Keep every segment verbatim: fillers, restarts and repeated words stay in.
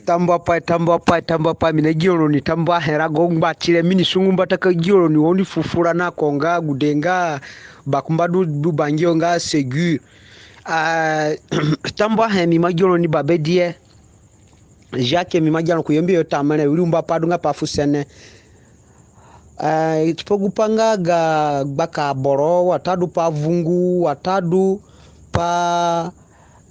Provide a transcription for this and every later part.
Tambuapai, tambuapai, tambuapai, mi na gia roni tambuahe rago ngbatire. Mi ni sungu mbata ka gia roni oni fu fura na ko nga gude nga bakumba du, du bangio nga Segur. Ah, tambuahe mi ima gia roni babedie. Jacques, mi ima gia roni ku Yambio yo tamere, wiri umba pa du nga pa fu sene. Eh, tipa gu pa nga ga gbaka aboro, watadu pa vungu, watadu pa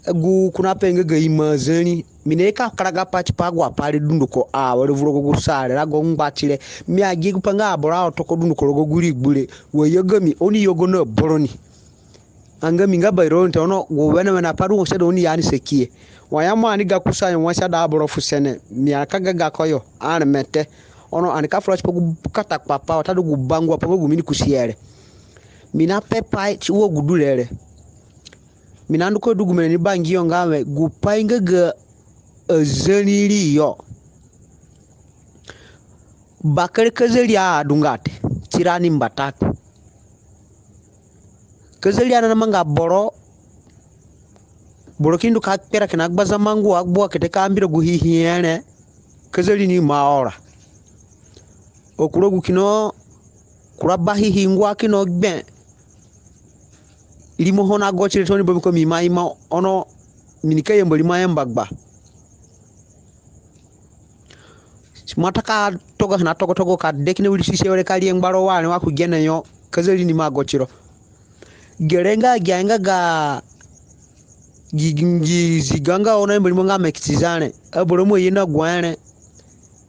gu ko na pe nga ga ima azari. Mi naye ka karaga pa tipa agu apai re dunduko awere vuru rogo gu sa re rago ngbatire. Mi agia gu pa nga aboro aotoko dunduko rogo gu rigbu re. Wa yagami, oni yugo na boro ni. Anga mi nga baironi te, ono gu wenewene apai du wa si aida oni ya ni sakihe. Wa ya mo ani ga kusayo wa si aida aboro fu sene, mi aka ga gako yo areme te. Ono ani ka fura tipa gu katakpo apai watadu gu bangua pai nga gu mi ni kusihe re. Mi na pe pai ti wa gu du re re. Mi na ndu ko du gu mere ni bangio nga we gu pai nga ga azari ri yo. Bakere kazari adunga te tirani mbata te. Kazari anana manga boro, boro ki ndu ka kpera kina gbazama ngua gbua kete ka mbira gu hihi ere, kazari ni ima ora. Akura gu kina kura ba hihi ngua kina gbe. Rimoho na go tire tooni bambiko mi ima ima ono mi nika yamba rimo ayamba gba. Mata ka togo hina togo togo ka de kina wiri sisi were ka rie ngbaro wa ni wa ku gene yo, kazari ni ima go tiro. Gere nga gia nga ga gi, gi, gi ziga nga ono ayamba rimo nga mekitizare. Aboro mo ye na guere.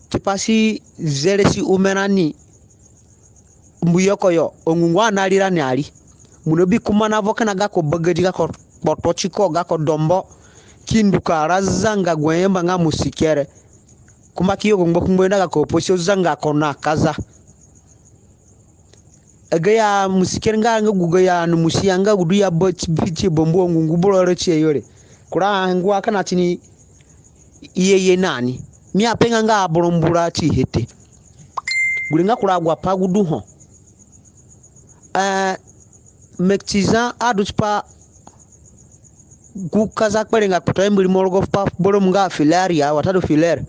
Tipa si zere si umerani. Mbu yoko yo, ongungu anari rani ari. Mo na bi kumba na vo kina gako bagadi, gako kpoto tiko, gako dombo. Ki ndu ka ra zanga gu ayamba nga musikere. Kumba ki yugo ngba kungbo yo na gako posio zanga ko na kaza. Aga ya musikere nga, nga gu ga ya ni musi ya nga gu du ya ba ti, ti bambu ongungu boro re tie yo re. Kura ngua kina tini iye ye nani. Mi apenga nga aboro mbura ti he te. Gure nga kura agu apai gu du ho. Eh, mekitizan adu tipa gu kaza kperenga kpoto ayamba rimo rogo pa boro mu nga filari ya, watadu filer.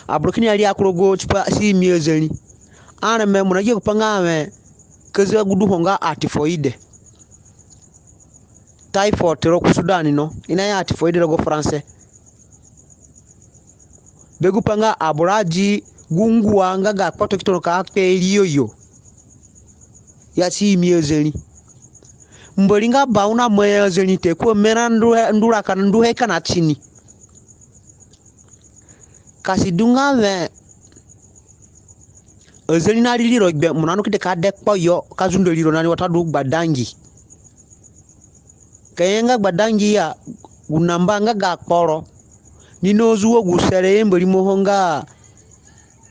Aboro kini ari akurogo tipa si imi azari. Areme mo na gia gu pa nga we kaza gu du ho nga atifoide. Typhoid rogo Sudan no, i na ya atifoide rogo France. Be gu pa nga aboro adi gu ngua nga ga kpoto ki tona ka kpe ri yo yo. Ya si imi azari. Mbori nga ba u na mai azari te, ko mera ndu he, ndu raka ndu he kina tini. Ka si du nga we azari na ri riro gbe, mo na ndu ki de ka de kpo yo ka zundo riro nani watadu gbadangi. Ka ye nga gbadangi ya, gu namba nga ga kporo. Ni na zuwa gu sere ayamba rimoho nga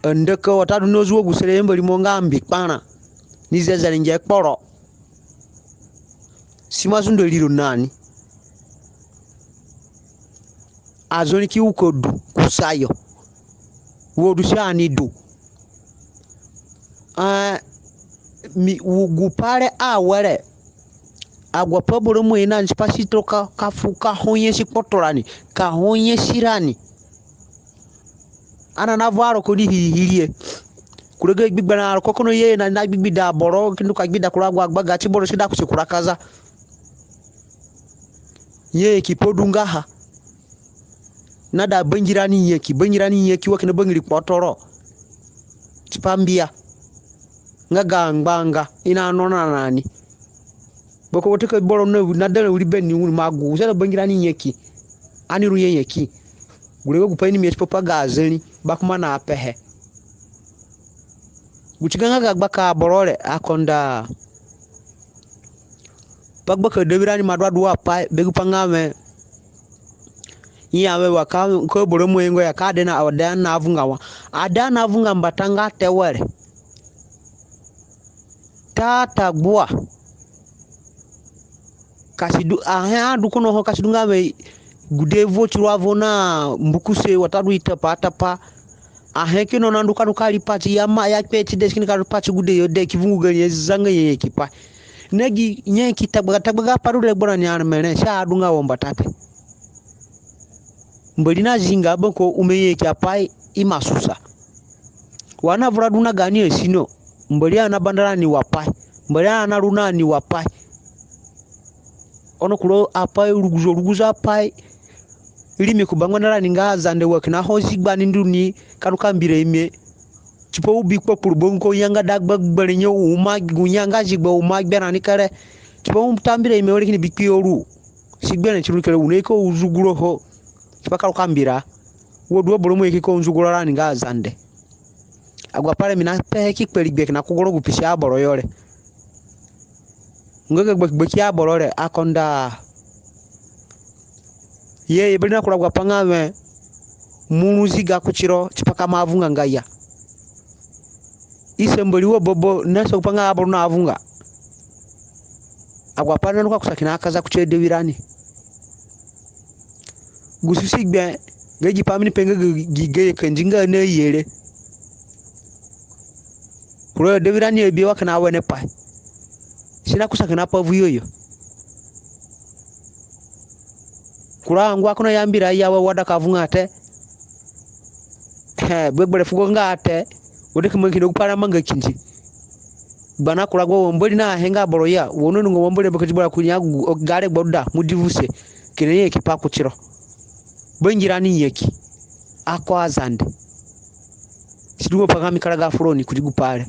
andaka, watadu ni na zuwa gu sere ayamba rimoho nga mbikpara. Ni zezere nge kporo. Si ima zundo riro nani. Azoni ki uko du kusayo. Wo du si ani du. Ah, mi, gu pa re awere. Agu apai boro mo ye nani tipa si toro ka, ka fu, ka ho nyasi kpoto rani, ka ho nyasi rani. Ana na vo aroko ni hirihirie. Kura ga gbigberẽ aroko kono ye na, na gbigbida aboro, ki ndu ka gbida kura agu agbaga ti boro si da kusi kura kaza. Nyanyaki pai du nga ha. Na da bangirani nyaki, bangirani nyaki wa kina bangiri kpotoro. Tipa mbia. Nga ga ngbanga, i na nona nani. Boko watadu ka boro na, na da na wiri beni ni wiri magu, si ada bangirani nyaki. Ani ru nyanyaki. Gure nga gu pai ni mi ati papa ga azari, bakumba na pehe. Gu ti ga nga ga gbaka aboro re, akonda. Pa gbaka dawirani ima du aduapai, be gu pa nga we. I ya we wa ka, ka boro mo yengo ya ka ade na, ade na vunga wa. Ade na vunga mbata nga te were. Tata gbua. Ka si du, ahe adu kono ho ka si du nga we gude vo tiro avo na mbukuse watadu itapa atapa. Ahe kino na ndu ka ndu ka ri pati ya ma ya kpe ti de si kini ka ri pati gude yo de ki vungu gani ya zanga nyanyaki pai. Na gi nyanyaki tagbaga tagbaga pai du regbo rani areme re si adunga wo mbata te. Mbori na zinga be ko ume ye ki apai ima susa. Wa na vura du na gaani asino. Mbori ana banda rani wa pai. Mbori ana ru na ni wa pai. Ono kura apai ruguzo ruguzo apai. Rimi ku bangba na rani nga Azande wa kina ho zigba ni ndu ni ka ru ka mbira ime. Tipa u bi kpakpuru bongo ko yanga dagba gbere nye u ma gu yanga zigba u ma gbe rani kere. Tipa u ta mbira ime were kini bi kpio ru. Si gbere ti ru kere u ne ko u zuguro ho. Tipa ka ru ka mbira. Wo du aboro mo ye ki ko u zuguro rani nga Azande. Agu apai re mi na pehe ki kpari gbe kina ku goro gu pisi aboro yo re. Nga ga gbaki gbaki aboro re akonda. Ye, ye bari na kura agu apai nga we, mo ru ziga kuti ro, tipa ka mo avunga nga ya. Isa Mbori wa bobo, na sa gu pai nga aboro na avunga. Agu apai re na nuka kusa kina akaza kuti adewirani. Gu susi gbe, nga gi pai mi ni pe nga gi, gi gayo kandi nga na ye re. Kura adewirani abi wa kina wene pai. Si na kusa kina pavuyo yo. Kura angua kono ya mbira ya wa wada ka vunga te. He, gbegbere fugo nga te. Wode ki mangi kina gu pai re amanga kindi. Gbana kura gu wa Mbori na he nga boro ya. Wo na nungo wa Mbori baka ti bara kuni agu, o, gare gboda, mo divuse. Kina ye ki pa kuti ro. Bangirani nyaki. Ako Azande. Sidu mo pa nga mi karaga furoni kuti gu pai re.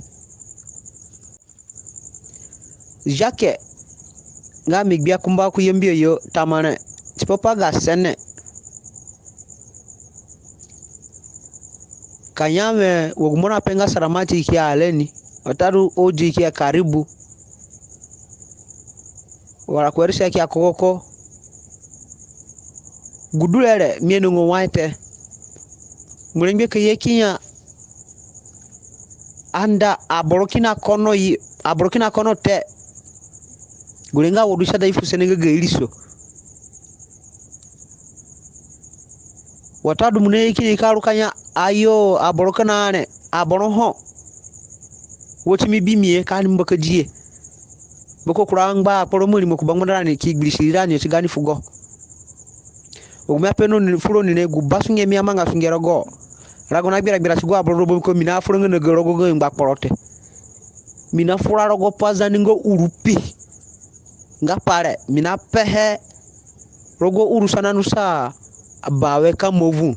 Jake, nga mi gbia kumba ku Yambio yo tamare, tipa pa ga sene. Ka ya we, wa gu mo na pe nga Saramati ki a Aleni, watadu Odi ki a Karibu, wala ku Erisa ki a Kokoko. Gu du re re, mi anungo wai te. Mo rengbe ka ye ki ya, anda aboro kina kono yi, aboro kina kono te. Gure nga wo du si ada i fu sene nga ga iriso. Watadu mo na ye kini ka ru ka ya, ayo, aboro kina re, aboro ho. Wo ti mi bi mi ye, ka ni mbakadihe. Boko kura ngba akporo mo rimo ku bangba na rani ki gbirisi rani yo ti gani fugo. Agu mi ape no ni furoni re, gu basunge mi amanga sunge rogo. Rago na gbira gbira ti gu aboro rogo, bambiko mi na fura nga na ga rogo ga ngba kporo te. Mi na fura rogo Pazande nga uru pi. Nga pai re, mi na pehe rogo uru sa na nusa bawe ka mo vu.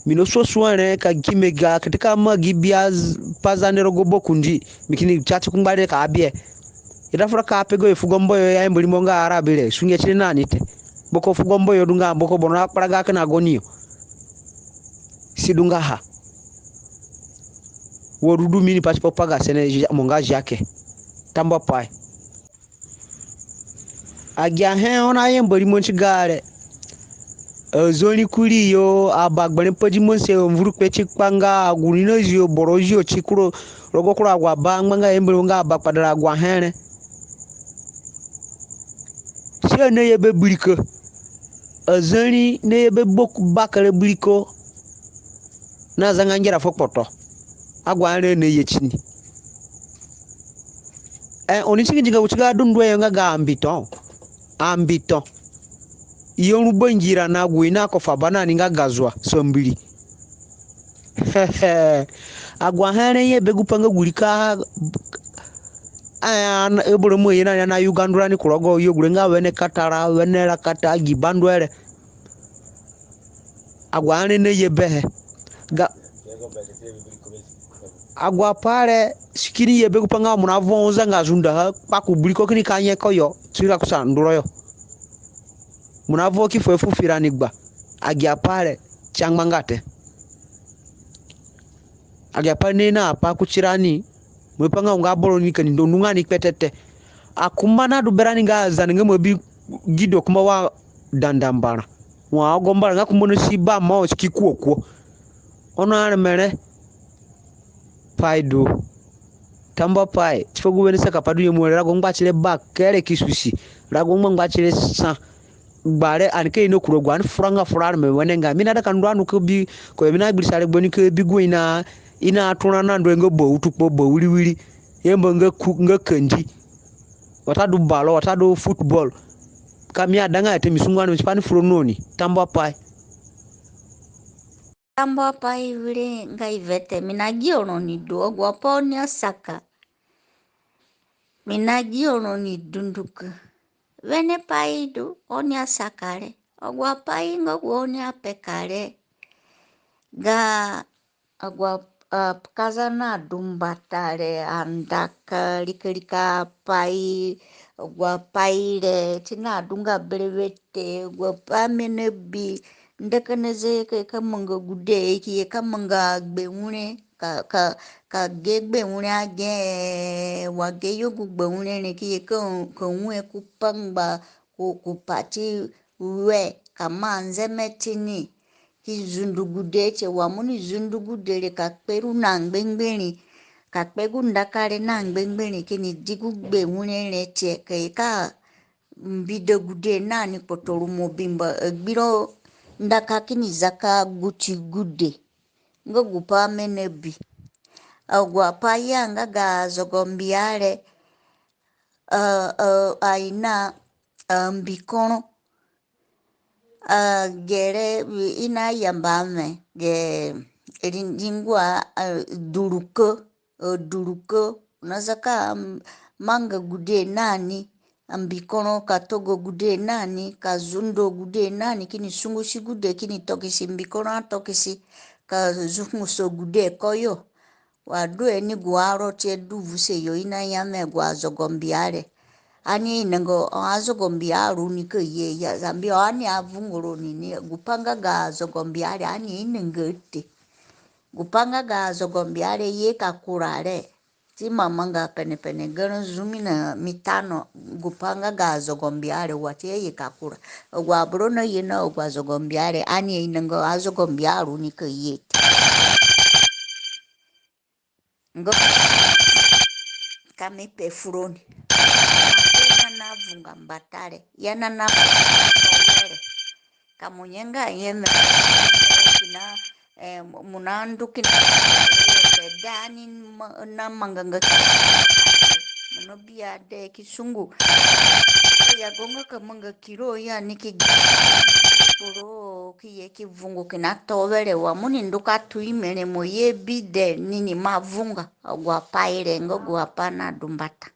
Mi na suasua re ka gi me ga kiti ka ma gi bia z-, Pazande rogo bakundi. Mi kini chat ku ngba re ka bie. I da fura ka pe gayo fugo mboyo ya i mbu rimo nga Arabi re, sunge ti ni na ni te. Boko fugo mboyo du nga boko boro na kparaga kina goni yo. Si du nga ha. Wo du du mi ni pati pa pa ga sene, mo nga Jake. Tambuapai. Agi ahe oni ayamba rimo ti gare. Azori kurii yo, aba gbere padi manse, mvuru kpe ti kpanga, agu ni na zio, boro zio ti kuro, rogo kuro agu aba ngbanga yamba rimo nga aba kpadara agu ahe re. Si anaye be biriko. Azori naye be gboku bakere biriko. Na zanga ngera fuo kpoto. Agu ahe re naye ti ni. Eh, oni singi dinga kuti ga dunduhe yo nga ga ambito. Ambito. Iyo ru bangira na gu i na kofa ba na ni nga gazua, sambiri. Agu ahe re ye be gu pa nga gu rika, eh, an-, aboro mo ye na ni ana yuga ndu rani ku rogo yo gure nga wene katara, wene rakata, gi bandu ere. Agu ahe re naye behe. Ga-, agu apai re si kini ye be gu pa nga mo na vo zanga zundaha kpaku biriko kini ka nye ko yo, si ka kusa nduro yo. Mo na vo ki fuhe fu furani gba. Agi apai re ti angbanga te. Agi apai re na apai kuti rani. Mo pa nga unga boro ni kani ndo nunga ni kpetete. Akumba na du berani nga Azande nga mo bi gido kumba wa dandambara. Wa ogo mbara nga kumba no si ba mo si ki kuo kuo. Ono areme re. Pai du. Tambuapai. Tipa gu wene sakapai du nyemu re, rago ngba ti re bakere ki susi. Rago ngba ngba ti re sa. Gba re ani ka ino kura gu ani fura nga fura areme wenengai. Mi na da ka ndu anu ka bi ko, mi na gbirisa regbo ni ka bi gu i na, i na tura na ndu nga bawutukpo, bawiriwiri. Yamba nga ku-, nga kandi. Watadu balo, watadu football. Ka mi adanga ya te, mi sungu ani, mi tipa ni furo noni. Tambuapai. Tambuapai wiri nga ivete, mi na gi roni du, agu apai oni asaka. Mi na gi roni dunduko. Wenepai du oni asaka re. Agu apai nga gu oni apeka re. Ga agu a, a, kaza nadu mbata re, andaka rikarika apai, agu apai re, ti nadu nga berewe te, agu apai mi nabi, ndaka na ze ka, ka manga gude, ki ye ka manga gbe wure, ka, ka, ka ge gbe wure age, wa ge yo gu gbe wure re, ki ye ka, ka wue ku pangba, ku, ku pati we, ka ma nzeme tini, ki zundu gude tie, wa mo ni zundu gude re ka kpe ru na ngbengberi, ka kpe gu ndaka re na ngbengberi, kini di gu gbe wure re tie, ka ye ka mbida gude na ni kpoto ru mo bimba, agbiro ndaka kini zaka gu ti gude. Nga gu pai mi nabi. Agu apai ya nga ga zogombia re, a, a, aina, a, mbikoro. A, gere, i nayamba me, ge, ri, ringua, a, duruko, a, duruko, na zaka, m, manga gude na ni, a, mbikoro ka togo gude na ni, ka zundo gude na ni, kini sungusi gude, kini tokisi mbikoro atokisi, ka zunguso gude koyo. Wa du e ni gu aro tie du vuse yo, i naya me agu azogombia re. Ani ainonga azogombia aru ni ka ye ya, zambi ani avungu roni ni, gu pai nga ga azogombia re, ani ainonga te. Gu pai nga ga azogombia re ye ka kura re. Ti ma manga penepene, garã zumi na mitano, gu pai nga ga azogombia re, wa ti ye ka kura. Agu aboro naye na agu azogombia re, ani ainonga azogombia aru ni ka ye te. Nga ka mi pe furoni. Na vunga mbata re. Ya na na vunga mbata re. Ka mo nyenga yeme. Kina, eh, mo na ndu kina. Dani ma, na manganga. Mo na bia de ki sungu. Ya gonga ka manga kiro ya ni ki boro ki ye ki vungu kina towere wa mo ni ndu ka tu ime re mo ye bi de ni ni ma vunga. Agu apai re nga agu apai nadu mbata.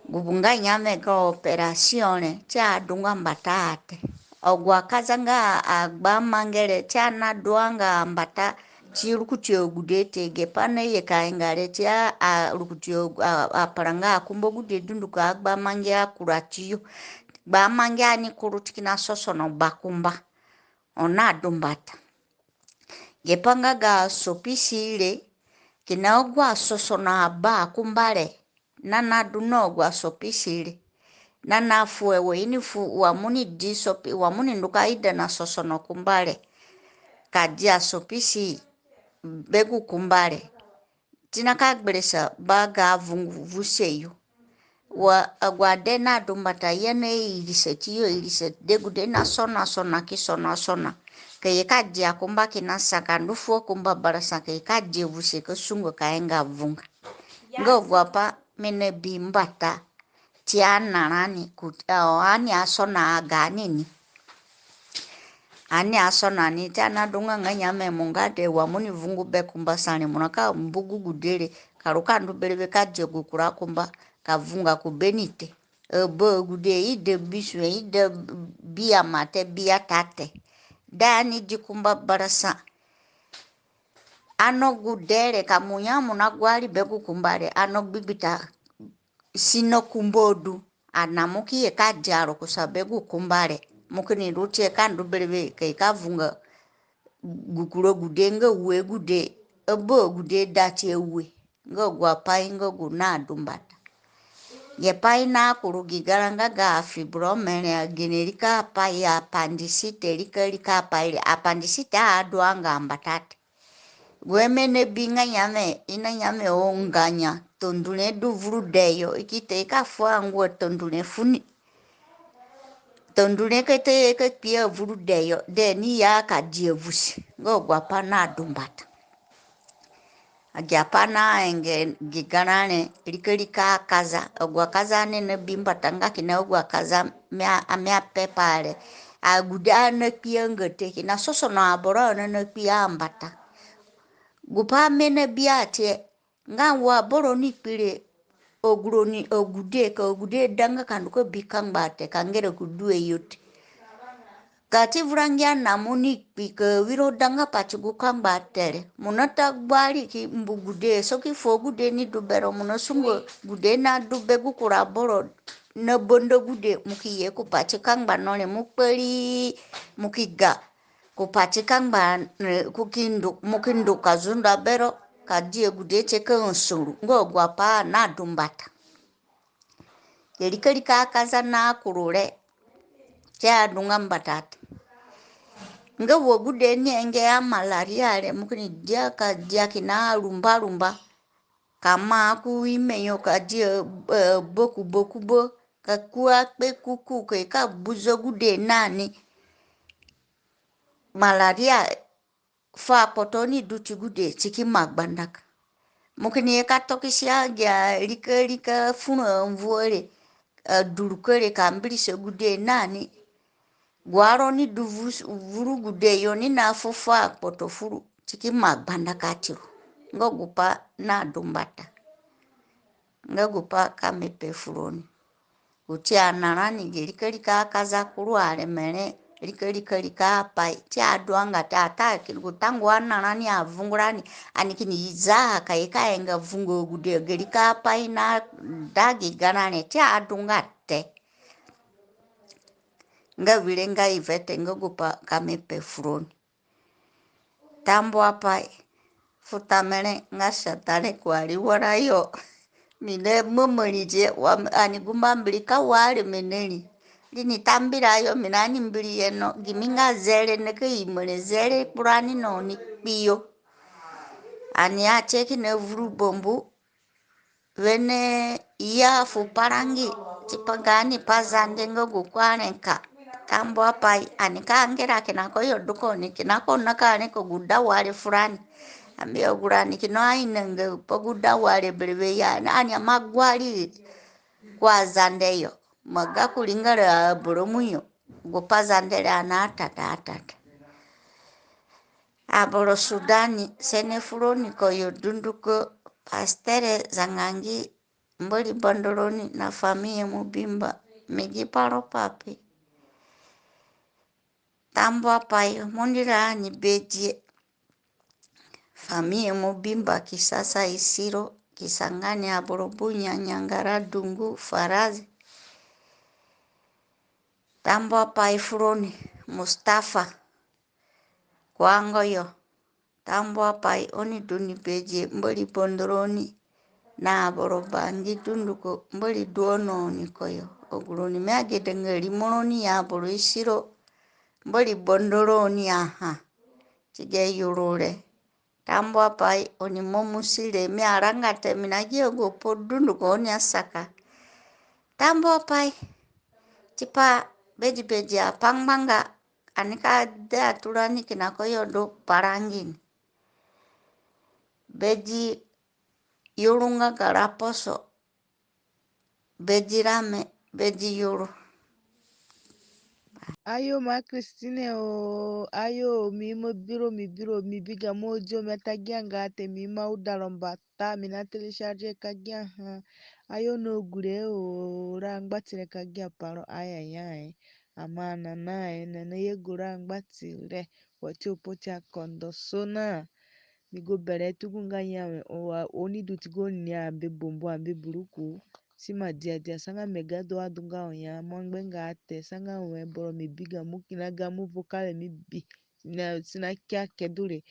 Gu nga nyame ga operation re ti adunga mbata te. Agu akaza nga agba mange re ti anaduanga mbata ti rukutu agude te, ge pai naye ka inga re ti a, a rukutu agu, a, aparanga akumba gude dunduko agba mange akura tiyo. Gba mange ani kuru ti kina sosono bakumba. Oni nadu mbata. Ge pai nga ga sopisi re, kina agu asosono abakumba re, na nadu na agu asopisi re. Na na fu ewe ini fu wa mo ni di sopi, wa mo ni ndu ka ida na sosono kumba re. Ka dia sopisi be gu kumba re. Ti na ka gberesa ba ga vungu vuse yo. Wa agu ade nadu mbata ya na irisa tiyo irisa degude na sona sona ki sona sona. Ka ye ka dia kumba kina sa ka ndu fu akumba barasa ka ye ka dia vuse ka sungu ka inga vunga. Nga agu apai mi nabi mbata. Ti anarani ku, o, ani asona agani ni. Ani asona ni ti anadunga nga nyame mo nga de wa mo ni vungu be kumba sa re mo na ka mbu gu gude re ka ru ka ndu berewe ka dia gu kura kumba ka vunga ku be ni te. Aba agude ida bisue ida biama te biata te. Da ani di kumba barasa. Ano gude re ka mo ya mo na guari be gu kumba re ano gbigbita sino kumba du. Ana mo ki ye ka dia ro kusa be gu kumba re. Mo kini ru tie ka ndu berewe ka ye ka vunga gu kura gude nga ue gude. Aba agude da tie ue. Nga agu apai nga gu nadu mbata. Ge pai na kuru gi garã nga ga afibrome re agene rika apai apandisite rika rika apai re apandisite aduanga mbata te. Gu eme nabi nga nyame, i na nyame o nga nya, tondure du vuru de yo, i ki te i ka fu angua tondure funi. Tondure ka te ka kpia vuru de yo, de ni ya ka dia vuse, nga agu apai nadu mbata. Agi apai naenge gi garã re, rika rika akaza, agu akaza ani nabi mbata nga kina agu akaza mi a, mi apepa re. Agude anakpi anga te, kina sosono aboro ananakpi ambata. Gupai mi nabi a tie, nga wa boro ni kpi re, agu roni agude, ka agude danga ka ndu ka bi kangba te, ka ngera ku due yo te. Ka ti vura ngia na mo ni kpi ka wiro danga pati gu kangba te re, mo nata gbari ki mbu gude, so ki fuo gude ni du bero, mo nasungo gude na du be gu kura boro na banda gude, mo ki ye ku pati kangba no re, mo kpari, mo ki ga ku pati kangba, eh, ku ki ndu, mo ki ndu ka zunda bero, ka dia gude tie ka ansuru, nga agu apai nadu mbata. Ye rika rika akaza na kuru re, tie adunga mbata te. Nga wa gude ni enge a malaria re, mo kini dia ka dia kina arumba arumba. Ka maa ku ime yo ka dia, eh, boku boku bo, ka ku akpe kuku ka i ka buza gude nani. Malaria fu akpoto ni du ti gude, ti ki ma gbandaka. Mo kini ye ka tokisi agi arika rika furũ anvuo re, aduruko re ka mbirisa gude nani. Gu aro ni du vu-, vuru gude yo ni nafu fu akpoto furu, ti ki ma gbandaka tiro. Nga gupai nadu mbata. Nga gupai ka mi pe furoni. Kuti anarani gi rika rika akaza kuru areme re, rika rika rika apai, ti aduanga te. Ata ki gu tangu anarani avungurani, ani kini iza ha ka i ka enga vungu agude, gi rika apai nada gi garã re, ti adunga te. Nga wire nga ivete, nga gupai ka mi pe furoni. Tambuapai fu tamere nga satane kuari wara yo. Mi na mamari die wa ani gumba mbiri ka wa areme na ri. Ri ni tambira yo, mi na ni mbiri ye no. Gimi nga zere na ka imo re, zere kpurani no ni kpi yo. Ani a tie kina vuru bambu. Wene ya fu parangi, tipa gaani Pazande nga gu kuare ka. Tambuapai, ani ka ngera kina ko yo du ko ni, kina ko na ka ni ko gu daware furani. Ambia gurani kina ainonga pa gu daware berewe ya, ani ama guari ku Azande yo. Ma ga ku ringara aboro mu yo. Gu Pazande re ana atata atata. Aboro Sudani, sene furoni ko yo dunduko, pastere Zangangi, Mbori bondo roni na famia Mubimba, mi gi paro papi. Tambuapai, Mondira ni bedie. Famia Mubimba, Kisasa, Isiro, Kisangani, aboro Bunya, Nyangara, Dungu, Farazi. Tambuapai furoni, Mustafa, Kuango yo. Tambuapai, oni du ni bedie, Mbori bondo roni na aboro Bangi dunduko, Mbori du ono oni ko yo. Agu roni mi agedanga rimo roni ya, aboro Isiro, Mbori bondo roni aha. Ti gi yuru re. Tambuapai, oni momusi re, mi aranga te, mi na gi agu apai dunduko oni asaka. Tambuapai, tipa bedi bedi apangbanga, ani ka de aturani kina ko yo du parangi ni. Bedi yuru nga ga raposo, bedi rame, bedi yuru. Ayo ma Christine o, ayo mi ima biro, mi biro, mi bi gamo dio mi atagianga te, mi ima uda ro mbata, mi na télécharger ka gia ha. Ayo no gure o, ra ngbati re ka gia paro aya ya e. Ama nana e, nana ye gu ra ngbati re. Wa ti opo ti akondo sona. Mi go bere tugu nga ya we, o wa, oni du ti go ni ambe bambu ambe buruku. Si ma dia dia sanga mega do adunga onya, mo ngbenga te sanga we boro mi bi gamo kina gamo vocal mi bi. Na, si na kia kedu re.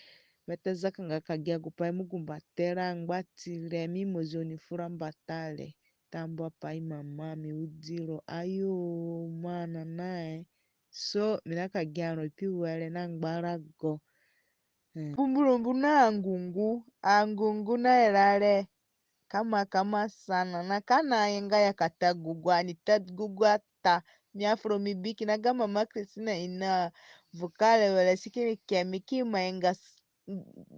Mi ta zakanga ka gia gupai mo gumba te ra ngbati re mi mo zoni fura mbata re. Tambuapai mama mi udi ro ayo ma nana e. So, mi na ka gia ro pi were na ngbarago. Hmm. Bumburumbu na angungu, angungu na irare. Kama, kama sana. Na ka na yenga ya kata gugu, ani ta gugu ata. Mi afuro mi bi kina ga mama Christina ina vocal were si kini ke mi ki ma yenga s-,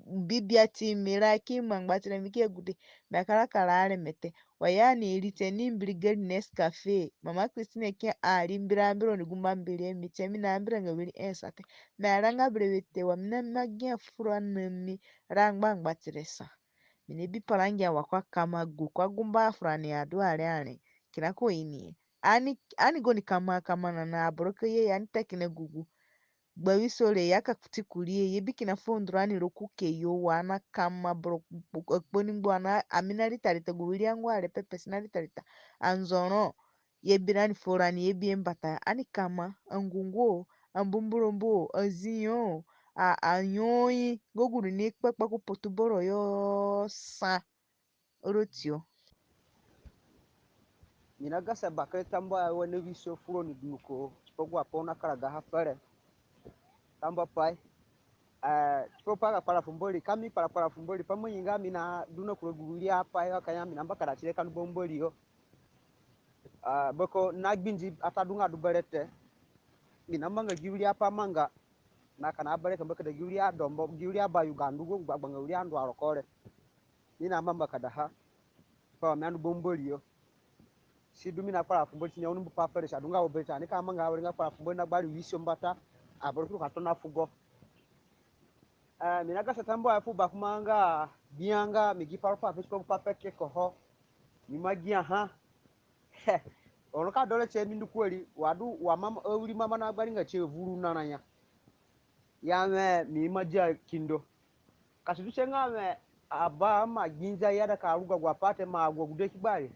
bibia ti mi ra ki ma ngbatire mi ki agude. Mi akara kara areme te. Wa ya ni ri te ni mbiri gari Nescafe. Mama Christine ki ari mbira mbira oni gumba mbiri mi te mi na mbira nga wiri ensa te. Mi aranga berewe te wa mi na ma gia fura na mi ra ngba ngbatire sa. Mi ni bi parangia wa ko akama gu ko agumba furani adu are are. Kina ko ini. Ani, ani goni kama kama na na aboro ka ye ani ta kina gugu. Gbawiso re ya ka kuti kurii ye bi kina fuo ndurani ro ku ke yo wa na kama boro akponi ngbo na ami na rita rita gu wiri angu are pepe si na rita rita. Anzoro ye bi rani fuo rani ye bi ye mbata ani kama angungu o, ambumburombu o, azinyo o, a, anyoi nga gu ru ni kpakpa ku potu boro yo sa. Rotio. Mi na gasa bakere tambuahe wene wiso furoni dunduko tipa agu apai oni akaragaha fere. Tambuapai. Eh, tipa pa ga kpara fu Mbori, ka mi kpara kpara fu Mbori, pa mangi nga mi na du na kura gu wiri apai wa ka ya mi na mbakada tire ka ndu ba Mbori yo. Ah, beko na gbindi atadunga du bere te. Mi na manga gi wiri apai manga. Na ka na bere ka mbakada gi wiri adombo, gi wiri aba Uganda gu gbagba nga wiri andu aroko re. Mi na manga mbakadaha. Pa mi andu ba Mbori yo. Si du mi na kpara fu Mbori ti ni oni mbu pa fere si adunga wo bere te ani ka manga awere nga kpara fu Mbori na gbari wiso mbata. Aboro ki ru ka tona fugo. Eh, mi na gasa tambuahe fu bakumba nga gbia nga mi gi pa ro pa fe tipa gu pa peke ko ho. Mi ma giaha. He, ono ka dore tie mi ndu kuari, wa du wa mama, awiri mama na gbari nga tie vuru na ranya. Ya we mi ma dia kindo. Ka si du tie nga we aba ma ginza ya da ka ruga agu apai te ma agu agude ki gbari.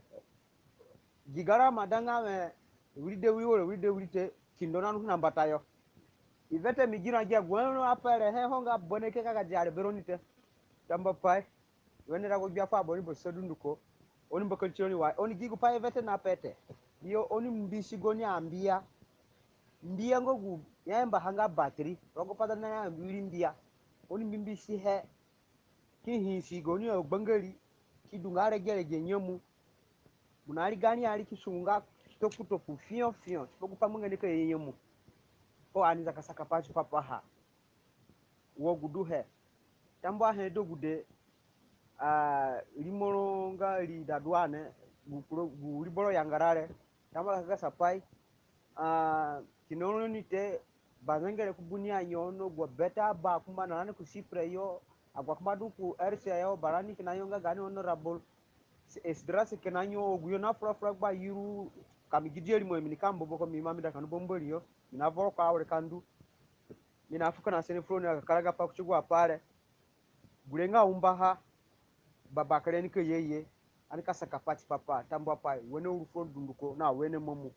Gi gara ma da nga we wiri de wiri were wiri de wiri te kindo na nu na mbata yo. I vete mi gira gia gu apai re he ho nga bone ke ka ga dia re be roni te. Tambuapai. Wene rago gbia fu aboro ni basasa dunduko. Oni mbakadi tironi wa oni gi gu pai vete na pe te. Yo oni mbisi goni ambia. Mbia nga gu ya yamba ha nga batiri rogo pai da na ya wiri mbia. Oni mbi mbisi he ki hisi goni agbangari ki du nga regerege nyemu. Mo na ri gani ari ki sungu nga tokutoku fiõfiõ tipa gu pai manga ni ka ye nyemu. Ko ani zaka saka pai tipa paha. Wo gu duhe. Tambuahe degude, ah, rimoro nga ri da du ane, gu kuro, gu wiri boro yangara re. Tambuahe ka gasa pai, ah, kina roni te, bazengere ku Bunia yo, ono gu bete aba kumba na rani ku Sipre yo, agu akumba du ku R C A yo, barani kina yo nga gani honorable Esdras kina yo, agu yo na fura fura gba yuru, ka mi gi dia rimo mi ni ka mbu boko mi ma mi da ka ndu ba Mbori yo, mi na voro ko awere ka ndu. Mi na fu kina sene furoni ka karaga pai kuti agu apai re. Gure nga umbaha, ba bakere ni ka ye ye, ani ka saka pai tipa pa, tambuapai, wene uru furoni dunduko, na wene mamu.